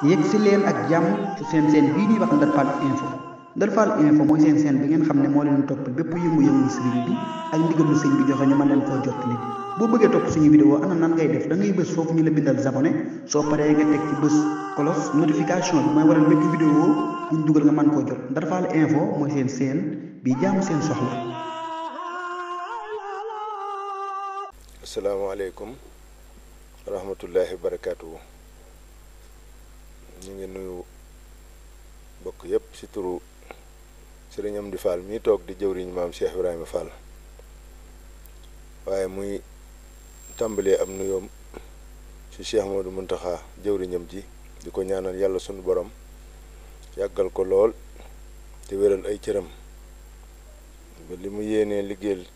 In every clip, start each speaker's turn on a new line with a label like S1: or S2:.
S1: yegg si leen ak jàmm ci seen bii ñuy wax Ndar Fall info. Ndar Fall info mooy seen bi ngeen xam ne moo leen topp bépp yëngu-yëngu sëriñ bi ak ndigalu sëñ bi joxe ñu mën leen koo jot nit boo bëggee topp suñu vidéo ana nan ngay def da ngay bës foofu ñu la bindal abonné soo paree nga teg ci bës cloche notification bi mooy waral bépp vidéo buñ dugal nga mën koo jot Ndar Fall info mooy seen bi jaamu seen soxla.
S2: asalaamaaleykum wa rahmatullahi wa barakaatuhu. ñu ngi nuyu bokk yépp ci turu Sëriñ Amdi Fall mii toog di jëwriñ maam Cheikh Ibrahima Fall waaye muy tàmbalee am nuyoom ci Cheikh Modou Muntaxa jëwriñam ji di ko ñaanal yàlla sunu borom yàggal ko lool te wéral ay cëram ba li mu yéenee liggéeyal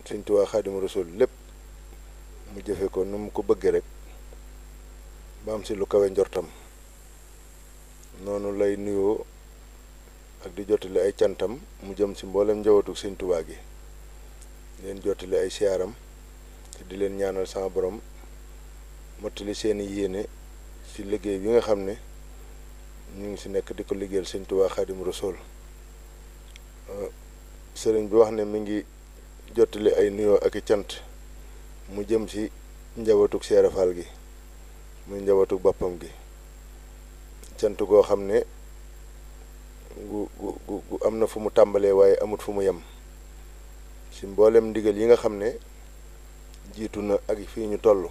S2: Sëriñ Tuubaa Xaadimu Rasuul lépp mu jëfe ko nu mu ko bëggee rek ba am ci lu kawe njortam. noonu lay nuyoo ak di jottali ay cantam mu jëm ci mboolem njabootu Sëñ Tuubaa gi leen jottali ay siyaaram te di leen ñaanal sama borom mottali seeni yéene ci liggéey bi nga xam ne ñu ngi ci nekk di ko liggéeyal Sëñ Tuubaa Xaadimu Rasuul sëriñ bi wax ne mi ngi jottali ay nuyoo ak i cant mu jëm ci njabootu Seera Faal gi muy njabootu boppam gi cant goo xam ne gu am na fu mu tàmbalee waaye amut fu mu yem ci mboolem ndigal yi nga xam ne jiitu na ak fii ñu toll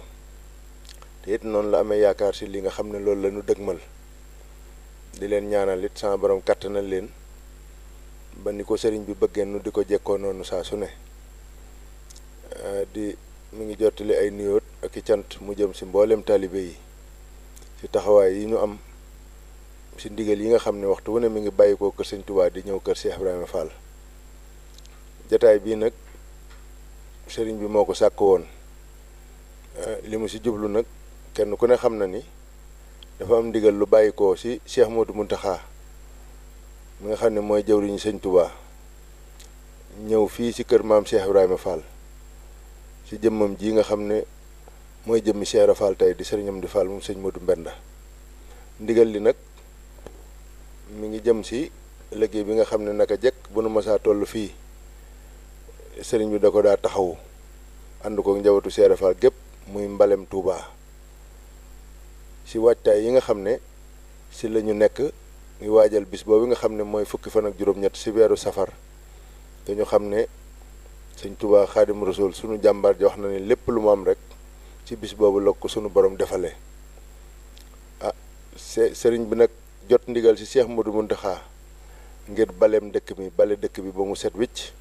S2: te it noonu la amee yaakaar ci li nga xam ne loolu la ñu dëgmal di leen ñaanal it sama borom kàttanal leen ba ni ko sëriñ bi bëggee nu di ko jekkoo noonu saa su ne mu ngi jottali ay nuyoot ak i cant mu jëm ci mboolem taalibe yi ci taxawaay yi ñu am ci ndigal yi nga xam ne waxtu wu ne mi ngi bàyyi ko kër Sëñ Tuubaa di ñëw kër Cheikh Ibrahima Fall jataay bii nag sëriñ bi moo ko sàkk woon li mu ci jublu nag kenn ku ne xam na ni dafa am ndigal lu bàyyi ko ci Cheikh Modou Muntaxa mi nga xam ne mooy jëwriñu Sëñ Tuubaa ñëw fii ci kër maam Cheikh Ibrahima Fall ci jëmmam ji nga xam ne mooy jëmmi Cheikh Ibra Fall tey di sëriñam di Fall moom Sëñ Modou Mbenda ndigal li nag mi ngi jëm ci liggéey bi nga xam ne naka jekk bu nu masaa toll fii sëriñ bi da ko daa taxawu ànd ko njabootu Seera Faal gépp muy mbalem Touba ci waajtaay yi nga xam ne ci la ñu nekk ngi waajal bis boobu nga xam ne mooy fukki fan ak juróom-ñett ci weeru safar te ñu xam ne Sëñ Touba Xaadimu Rasuul sunu jàmbaar ji wax na ne lépp lu mu am rek ci bis boobu la ko sunu borom defalee sëriñ bi nag jot ndigal ci Cheikh Modou Muntaxa ngir baleem dëkk bi bale dëkk bi ba mu set wicc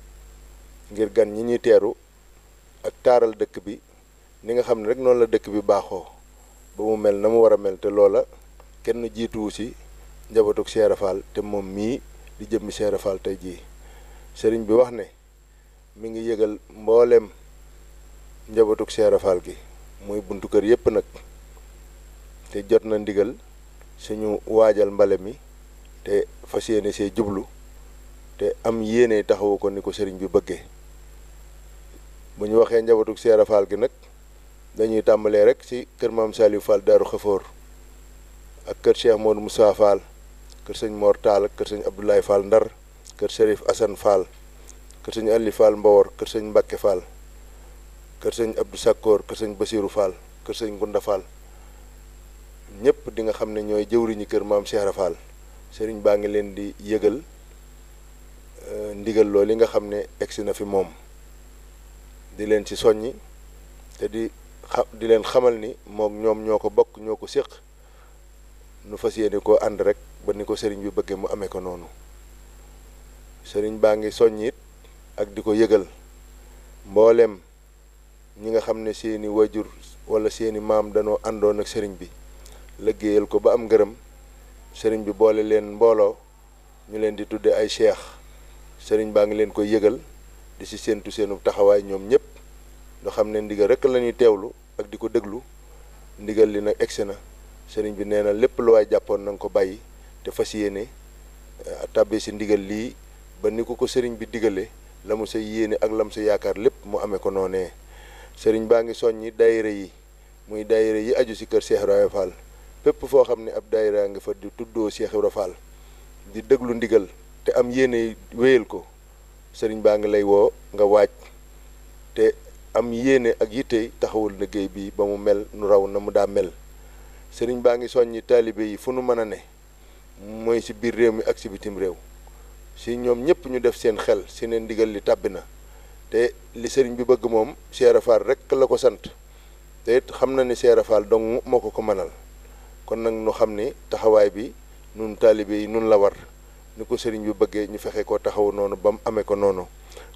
S2: ngir gan ñi ñuy teeru ak taaral dëkk bi ni nga xam ne rek noonu la dëkk bi baaxoo ba mu mel na mu war a mel te loola kenn jiituwu ci njabootuk Seera Faal te moom mii di jëmmi Seera Faal tey jii sëriñ bi wax ne mi ngi yëgal mbooleem njabootuk Seera Faal gi muy buntu kër yépp nag te jot na ndigal suñu waajal mbale mi te fas yéene see jublu te am yéene taxawu ko ni ko sëriñ bi bëggee bu ñu waxee njabootu Seera Faal gi nag dañuy tàmbalee rek ci kër maam Saliou Fall Daaru Xafoor ak kër Cheikh Modou Moussa Fall kër sëñ Mor Tall kër sëñ Abdoulaye Fall Ndar kër Chérif Assane Fall kër sëñ Ali Fall Mbawor kër sëñ Mbacke Fall kër sëñ Abdou Sakkoor kër sëñ Basirou Fall kër sëñ Gunda Fall ñëpp di nga xam ne ñooy jëwriñu kër maam Cheikh Ibra Fall sëriñ baa ngi leen di yëgal ndigal loolu li nga xam ne egsi na fi moom di leen ci soññi te di leen xamal ni moom ñoom ñoo ko bokk ñoo ko séq nu fas yéene koo ànd rek ba ni ko sëriñ bi bëggee mu amee ko noonu sëriñ baa ngi soññi it ak di ko yëgal mbooleem ñi nga xam ne seeni wajur wala seeni maam danoo àndoon ak sëriñ bi liggéeyal ko ba am ngërëm sëriñ bi boole leen mbooloo ñu leen di tudde ay cheikh sëriñ baa ngi leen koy yëgal di ci séentu seenu taxawaay ñoom ñëpp loo xam ne ndigal rek la ñuy teewlu ak di ko déglu ndigal li nag egsi na sëriñ bi nee na lépp lu waay jàppoon na nga ko bàyyi te fas yéene tàbbee ci ndigal lii ba ni ko sëriñ bi digale la mu sa yéene ak lam sa yaakaar lépp mu amee ko noonee sëriñ baa ngi soññi daayira yi muy daayira yi aju ci kër Cheikh Ibrahima Fall fépp foo xam ne ab daayira nga fa di tuddoo Cheikh Ibra Fall di déglu ndigal te am yéene wéyal ko sëriñ baa ngi lay woo nga waaj te am yéene ak yitte taxawul liggéey bi ba mu mel nu raw na mu daa mel. sëriñ baa ngi soññi taalibe yi fu nu mën a ne mooy ci biir réew mi ak ci bitim réew si ñoom ñëpp ñu def seen xel si ne ndigal li tàbbi na te li sëriñ bi bëgg moom Cheikh Ibra Fall rek la ko sant te it xam na ni Cheikh Ibra Fall dong moo ko mënal kon nag nu xam ni taxawaay bi nun taalibe yi nun la war ni ko sëriñ bi bëggee ñu fexe ko taxaw noonu ba mu amee ko noonu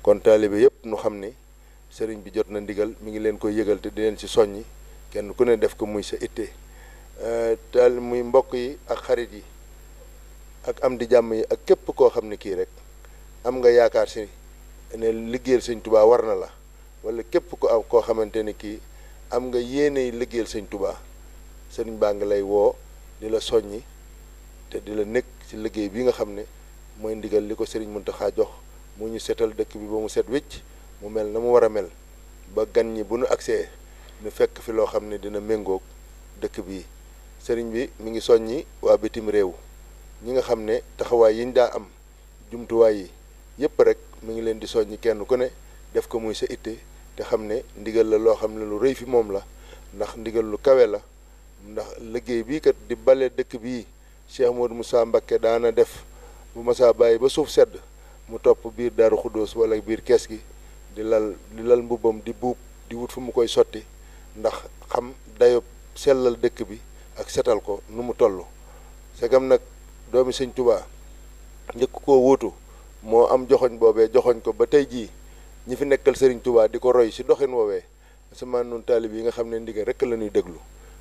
S2: kon taalibe yëpp nu xam ni sëriñ bi jot na ndigal mi ngi leen koy yëgal te di leen ci soññi kenn ku ne def ko muy sa itte taal muy mbokk yi ak xarit yi ak am di jàmm yi ak képp koo xam ne kii rek am nga yaakaar si ne liggéeyal sëñ Tuubaa war na la wala képp ko am koo xamante ne kii am nga yéene liggéeyal sëñ Tuubaa sëriñ baa ngi lay woo di la soññi te di la nekk ci liggéey bi nga xam ne mooy ndigal li ko sëriñ Muntaxa jox mu ñu setal dëkk bi ba mu set wécc mu mel na mu war a mel ba gan ñi bu nu agsee nu fekk fi loo xam ne dina méngoog dëkk bi sëriñ bi mi ngi soññi waa bitim réew ñi nga xam ne taxawaay yi ñu daa am jumtuwaay yi yépp rek mi ngi leen di soññi kenn ku ne def ko muy sa itte te xam ne ndigal la loo xam ne lu rëy fi moom la ndax ndigal lu kawe la ndax liggéey bii kat di bale dëkk bii Cheikh Modou Moussa Mbacké daana def bu masaa bàyyi ba suuf sedd mu topp biir Daaru Xuddoos wala biir kees gi di lal mbubbam di buub di wut fu mu koy sotti ndax xam dayob sellal dëkk bi ak setal ko nu mu toll segam nag doomi sëñ Tuubaa njëkk koo wuutu moo am joxoñ boobee joxoñ ko ba tey jii ñi fi nekkal sëriñ Tuubaa di ko roy ci doxin woowee asamaan nun taalib yi nga xam ne ndigal rek la ñuy déglu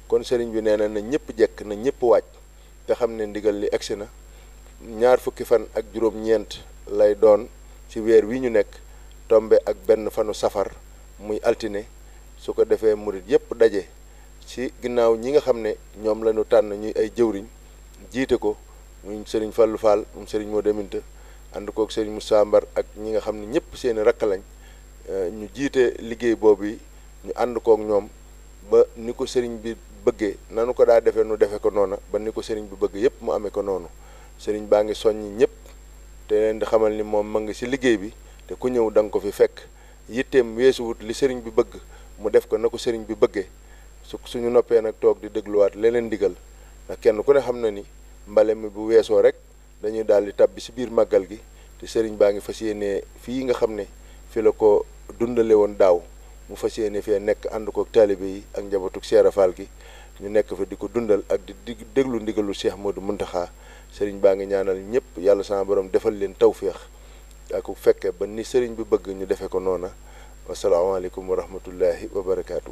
S2: kon sëriñ bi nee na ñëpp jekk na ñëpp waaj te xam ne ndigal li egsi na ñaar fukki fan ak juróom-ñeent lay doon ci weer wi ñu nekk tombe ak benn fanu safar muy altine su ko defee murit yëpp daje ci ginnaaw ñi nga xam ne ñoom la ñu tànn ñuy ay jëwriñ jiite ko muy sëriñ Fallou Fall moom sëriñ Modou Minta ànd kook sëriñ Moussa Mbar ak ñi nga xam ne ñëpp seeni rakk lañ ñu jiite liggéey boobu yi ñu ànd kook ñoom ba ni ko sëriñ bi bëggee nanu ko daa defee nu defe ko noona ba ni ko sëriñ bi bëgg yëpp mu amee ko noonu sëriñ baa ngi soññi ñëpp te leen di xamal ni moom ma ngi ci liggéey bi te ku ñëw da nga ko fi fekk yitteem weesuwut li sëriñ bi bëgg mu def ko na ko sëriñ bi bëggee suñu noppee nag toog di dégluwaat leneen ndigal ndax kenn ku ne xam na ni mbale mi bu weesoo rek dañuy daal di tàbbi ci biir màggal gi te sëriñ baa ngi fas yéene fii nga xam ne fi la ko dundale woon daaw mu fas yéene fee nekk ànd kook taalibe yi ak njabootug Cheikh Ibra Fall gi ñu nekk fa di ko dundal ak di déglu ndigalu Cheikh Modou Muntaxa sëriñ baa ngi ñaanal ñëpp yàlla sama borom defal leen tawféex ak ku fekke ba ni sëriñ bi bëgg ñu defe ko noona wasalaamaaleykum wa rahmatullahi wa barakaatu.